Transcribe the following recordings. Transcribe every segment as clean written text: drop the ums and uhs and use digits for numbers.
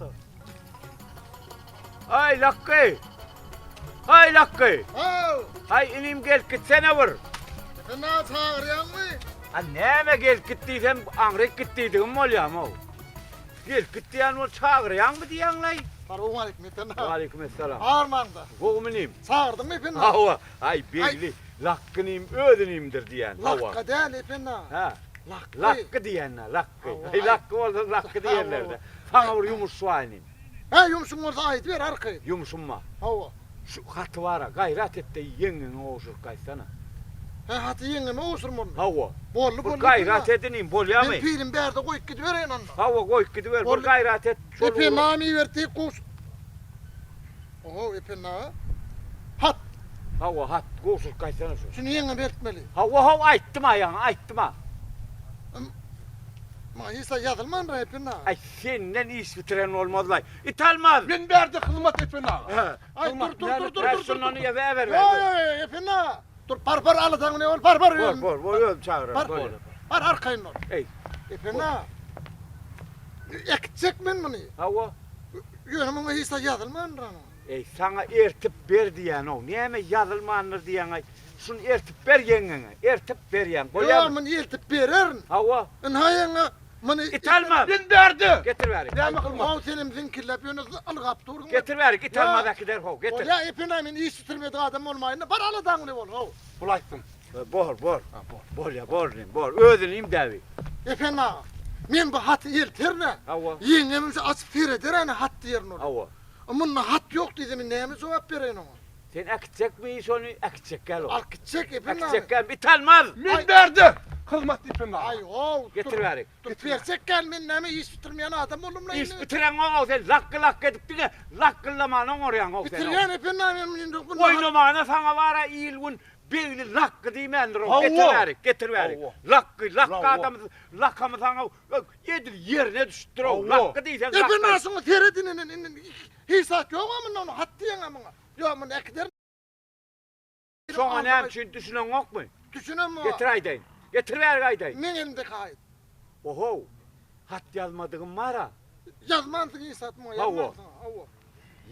Dur. Aý Lakgy! Aý Lakgy! Haw! Aý inim gelip gitsene bir. Sen näme çagyrýaňmy? A näme gelip git diýsem aňryk git diýdigim bolýamy-ow? Gelip git diýen bol çagyrýaňmy diýýäňlaý? Salowmaleýkim Ependi. Waleýkim essalam. Armaňda. Gowumy inim? Çagyrdyňmy Ependi? Hawa. Aý Begli, Lakgy inim öz inimdir diýýän. Hawa. Lakga däl Ependi. Hä. Lakgy. Lakgy diýýän-dä, Lakgy. Aý Lakgy bolsa Lakgy diýerler-dä. Saňa bir ýumuş bar inim. Hä, ýumşuň bolsa aýdyber arkaýyn. Ýumşum bar. Hawa. Şu haty bar-a, gaýrat et-de ýeňňeňe gowşuryp gaýtsana. Hä, haty ýeňňeme gowşurmalymy? Hawa. Boldy, Bir boldy. gaýrat et inim, bolýamy? Men pilimi bärde goýup gidibereýin onda. Hawa, goýup gidiber, bir gaýrat et. Şol Ependi ugra. agam iberdi diýip gowşur. Oho, Ependi aga. Hat. Hawa, hat, gowşuryp gaýtsana şony. Şuny ýeňňeme eltmeli. Hawa, hawa, aýtdym-a ýaňy, aýtdym-a. Maňa hiç zat ýazylmandyr, Ependi aga. Aý, senden iş bitiren bolmaz-laý. It almaz! Men bärde hyzmat Ependi aga. Aý, dur, dur, dur, dur, dur, Şundan ýa ber ber. Ýa, ýa, ýa, Ependi aga. Dur, bar, bar, aladaňy ne bol, bar, bar. Bor, bor, bor, özüm çagyraryn. Bar, bar, bar, arkaýyn bol. Eý. Ependi aga. Äkitjek men muny. Hawa. Ýöne muňa hiç zat ýazylmandyr muňa. Eý, saňa ertip ber diýýän-ow. Näme ýazylmandyr diýýäň-aý. Şuny ertip ber ýeňňeňe. Ertip berýäň. Bolýamy? Ýok, muny eltip bererin. Hawa. Ynha ýeňňe, muny. It almaz. Men bärde. Getir bärik. Näme hyzmat? How, senem ziňkilläp ýöne ylgap durduň. Getir bärik, it almaz äkider how, getir. Bolýa, Ependi, men iş bitirmedik adam bolmaýyn-da, bar aladaňly bol, how. Bul aýtsyn. Bor, bor. Bolýa, bor inim, bor. Öz inim däbi. Ependi aga, men bu haty elterin-ä. Hawa. Ýeňňemem şu açyp sereder ene hat diýerin ol. Hawa. Munda hat ýok diýse men näme jogap bereýin oňa? Sen äkitjekmi şony? Äkitjek gel ol. Alyp gitjek Ependi aga. Äkitjek gel, it almaz. Men bärde! Hyzmat Ependi aga. Aý, how. Getir bärik. Dur, berjek gel, men näme iş bitirmeýän adam boldum-la indi. Iş bitireňok-ow sen, lakgy-lakgy edip diňe lakgyllamany oňarýaň-ow sen. Bitirýän Ependi aga, men indi bu. Oýnamana saňa bar-a il-gün Begli lakgy diýmändir-ow. Getir bärik, getir bärik. Lakgy, lakgy adamy, lakamy saňa edil ýerine düşüpdir-ow. Lakgy diýseň lakgy. Ependi aga şuňa seret indi, indi hiç zat ýog-a munda, ony hat diýeň-ä muňa. Ýok, muny äkiderin. Şoňa näme üçin düşüneňokmy? Düşünemok. Getir aýdaýyn. Getir bärik aýdaýyn. Meň elimdeki aýt. Ohow, hat ýazmadygym bar-a. Ýazmansyň hiç zat muňa, ýazmansyň. Hawa.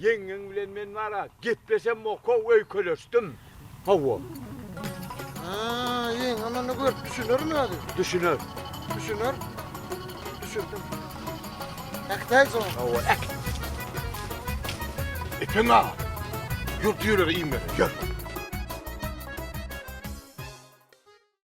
Ýeňňeň bilen men bar-a, gepleşemok-ow, öýkeleşdim. Hawa. Hä, ýeňňem onda görüp düşünermi özi? Düşüner. Düşüner. Düşündim. Äkidäýjek ony. Hawa, äkit. Epeň aga, ýör düýelere iým bereli, ýör.